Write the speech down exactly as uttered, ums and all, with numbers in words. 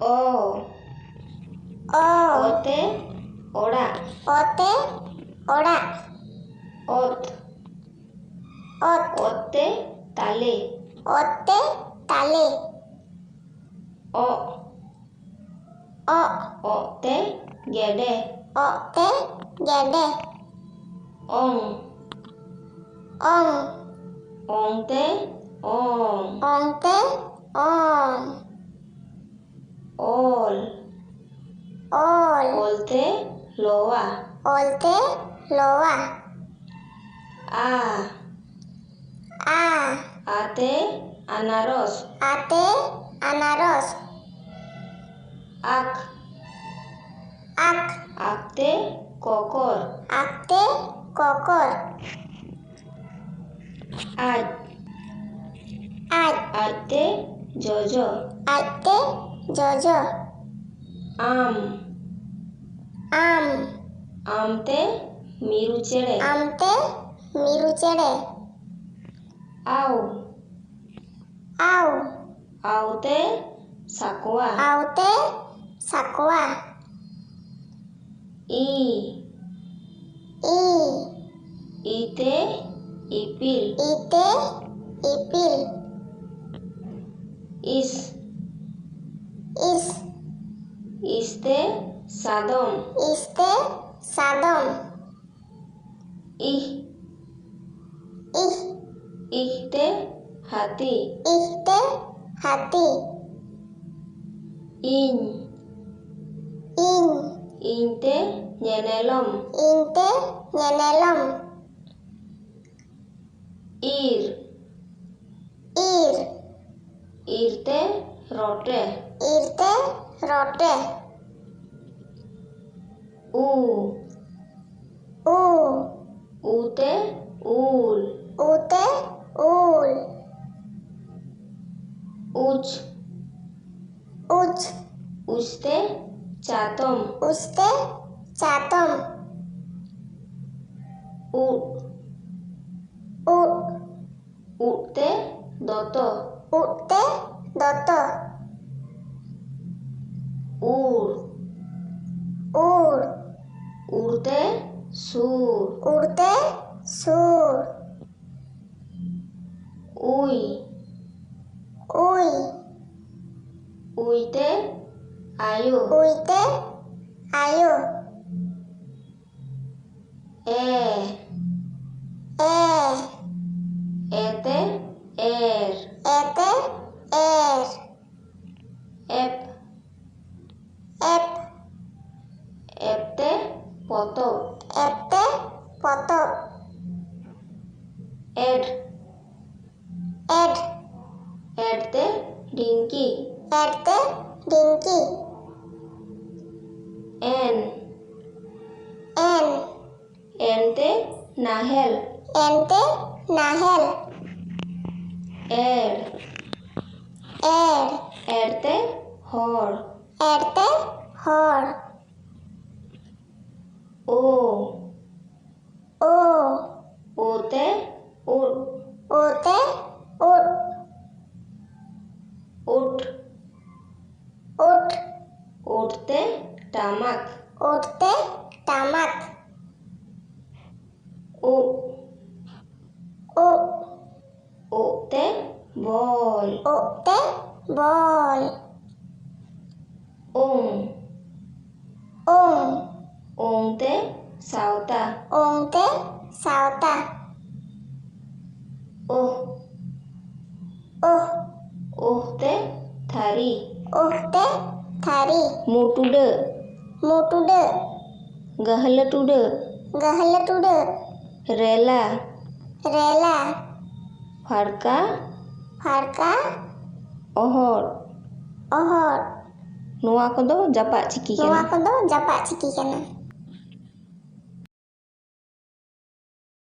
ᱚ᱾ ᱚ᱾ ᱚ ᱛᱮ ᱚᱲᱟᱜ᱾ ᱚ ᱛᱮ ᱚᱲᱟᱜ᱾ ᱚᱛ᱾ ᱚᱛ᱾ ᱚ ᱛᱮ ᱛᱟᱞᱮ᱾ ᱚ ᱛᱮ ᱛᱟᱞᱮ᱾ ᱚᱜ᱾ ᱚᱜ᱾ ᱚᱜ ᱛᱮ ᱜᱮᱰᱮ᱾ ᱚᱜ ᱛᱮ ᱜᱮᱰᱮ᱾ ᱚᱝ᱾ ᱚᱝ᱾ ᱚᱝ ᱛᱮ ᱚᱝ᱾ ᱚᱝ ᱛᱮ ᱚᱝ᱾ ᱚᱞ᱾ ᱚᱞ᱾ ᱚᱞ ᱛᱮ ᱞᱚᱣᱟ᱾ ᱚᱞ ᱛᱮ ᱞᱚᱣᱟ᱾ ᱟ᱾ ᱟ᱾ ᱟ ᱛᱮ ᱟᱱᱟᱨᱚᱥ᱾ ᱟ ᱛᱮ ᱟᱱᱟᱨᱚᱥ᱾ ᱟᱠ᱾ ᱟᱠ᱾ ᱟᱠ ᱛᱮ ᱠᱚᱠᱚᱨ᱾ ᱟᱠ ᱛᱮ ᱠᱚᱠᱚᱨ᱾ ᱟᱡ᱾ ᱟᱡ᱾ ᱟᱡ ᱛᱮ ᱡᱚᱡᱚ᱾ ᱟᱡ ᱛᱮ ᱡᱚᱡᱚ᱾ ᱟᱢ᱾ ᱟᱢ᱾ ᱟᱢ ᱛᱮ ᱢᱤᱨᱩ ᱪᱮᱬᱮ᱾ ᱟᱢ ᱛᱮ ᱢᱤᱨᱩ ᱪᱮᱬᱮ᱾ ᱟᱣ᱾ ᱟᱣ᱾ ᱟᱣ ᱛᱮ ᱥᱟᱠᱣᱟ᱾ ᱟᱣ ᱛᱮ ᱥᱟᱠᱣᱟ᱾ ᱤ᱾ ᱤ᱾ ᱤ ᱛᱮ ᱤᱯᱤᱞ᱾ ᱤ ᱛᱮ ᱤᱯᱤᱞ᱾ ᱤᱥ᱾ ᱤᱥ᱾ ᱤᱥ ᱛᱮ ᱥᱟᱫᱚᱢ᱾ ᱤᱥ ᱛᱮ ᱥᱟᱫᱚᱢ᱾ ᱤᱦ᱾ ᱤᱦ᱾ ᱤᱦ ᱛᱮ ᱦᱟᱹᱛᱤ᱾ ᱤᱦ ᱛᱮ ᱦᱟᱹᱛᱤ᱾ ᱤᱧ᱾ ᱤᱧ᱾ ᱤᱧ ᱛᱮ ᱧᱮᱱᱮᱞᱚᱢ᱾ ᱤᱧ ᱛᱮ ᱧᱮᱱᱮᱞᱚᱢ᱾ ᱤᱨ᱾ ᱤᱨ᱾ ᱤᱨ ᱛᱮ ᱨᱚᱴᱮ᱾ ᱤᱨ ᱛᱮ ᱨᱚᱴᱮ᱾ ᱩ᱾ ᱩ᱾ ᱩ ᱛᱮ ᱩᱞ᱾ ᱩ ᱛᱮ ᱩᱞ᱾ ᱩᱪ᱾ ᱩᱪ᱾ ᱩᱪ ᱛᱮ ᱪᱟᱛᱚᱢ᱾ ᱩᱪ ᱛᱮ ᱪᱟᱛᱚᱢ᱾ ᱩᱫ᱾ ᱩᱫ᱾ ᱩᱫ ᱛᱮ ᱫᱚᱛᱚ᱾ ᱩᱫ ᱛᱮ ᱫᱚᱛᱚ᱾ ᱩᱲ᱾ ᱩᱲ᱾ ᱩᱲ ᱛᱮ ᱥᱩᱨ᱾ ᱩᱲ ᱛᱮ ᱥᱩᱨ᱾ ᱩᱭ᱾ ᱩᱭ᱾ ᱩᱭ ᱛᱮ ᱟᱭᱳ᱾ ᱩᱭ ᱛᱮ ᱟᱭᱳ᱾ ᱮ᱾ ᱮ᱾ ᱮ ᱛᱮ ᱮᱨ᱾ ᱮ ᱛᱮ ᱮᱨ᱾ ᱮᱯ᱾ ᱮᱯ᱾ ᱮᱯ ᱛᱮ ᱯᱚᱛᱚᱵ᱾ ᱮᱯ ᱛᱮ ᱯᱚᱛᱚᱵ᱾ ᱮᱰ᱾ ᱮᱰ᱾ ᱮᱰ ᱛᱮ ᱰᱷᱤᱝᱠᱤ᱾ ᱮᱰ ᱛᱮ ᱰᱷᱤᱝᱠᱤ᱾ ᱮᱱ᱾ ᱮᱱ᱾ ᱮᱱ ᱛᱮ ᱱᱟᱦᱮᱞ᱾ ᱮᱱ ᱛᱮ ᱱᱟᱦᱮᱞ᱾ ᱮᱲ᱾ ᱮᱲ᱾ ᱮᱲ ᱛᱮ ᱦᱚᱲ᱾ ᱮᱲ ᱛᱮ ᱦᱚᱲ᱾ ᱳ᱾ ᱳ᱾ ᱳ ᱛᱮ ᱩᱫ᱾ ᱳ ᱛᱮ ᱩᱫ᱾ ᱩᱴ᱾ ᱩᱴ᱾ ᱩᱴ ᱛᱮ ᱴᱟᱢᱟᱠ᱾ ᱩᱴ ᱛᱮ ᱴᱟᱢᱟᱠ᱾ ᱩᱵ᱾ ᱩᱵ᱾ ᱩᱵ ᱛᱮ ᱵᱚᱞ᱾ ᱩᱵ ᱛᱮ ᱵᱚᱞ᱾ ᱩᱝ᱾ ᱩᱝ᱾ ᱩᱝ ᱛᱮ ᱥᱟᱶᱛᱟ᱾ ᱩᱝ ᱛᱮ ᱥᱟᱶᱛᱟ᱾ ᱩᱦ᱾ ᱩᱦ᱾ ᱩᱦ ᱛᱮ ᱛᱷᱟᱹᱨᱤ᱾ ᱩᱦ ᱛᱮ ᱛᱷᱟᱹᱨᱤ᱾ ᱢᱩ ᱴᱩᱰᱟᱹᱜ᱾ ᱢᱩ ᱴᱩᱰᱟᱹᱜ᱾ ᱜᱟᱹᱦᱞᱟᱹ ᱴᱩᱰᱟᱹᱜ᱾ ᱜᱟᱹᱦᱞᱟᱹ ᱴᱩᱰᱟᱹᱜ᱾ ᱨᱮᱞᱟ᱾ ᱨᱮᱞᱟ᱾ ᱯᱷᱟᱲᱠᱟ᱾ ᱯᱷᱟᱲᱠᱟ᱾ ᱚᱦᱚᱫ᱾ ᱚᱦᱚᱫ᱾ ᱱᱚᱣᱟ ᱠᱚᱫᱚ ᱡᱟᱯᱟᱜ ᱪᱤᱠᱤ ᱠᱟᱱᱟ᱾ ᱱᱚᱣᱟ ᱠᱚᱫᱚ ᱡᱟᱯᱟᱜ ᱪᱤᱠᱤ ᱠᱟᱱᱟ᱾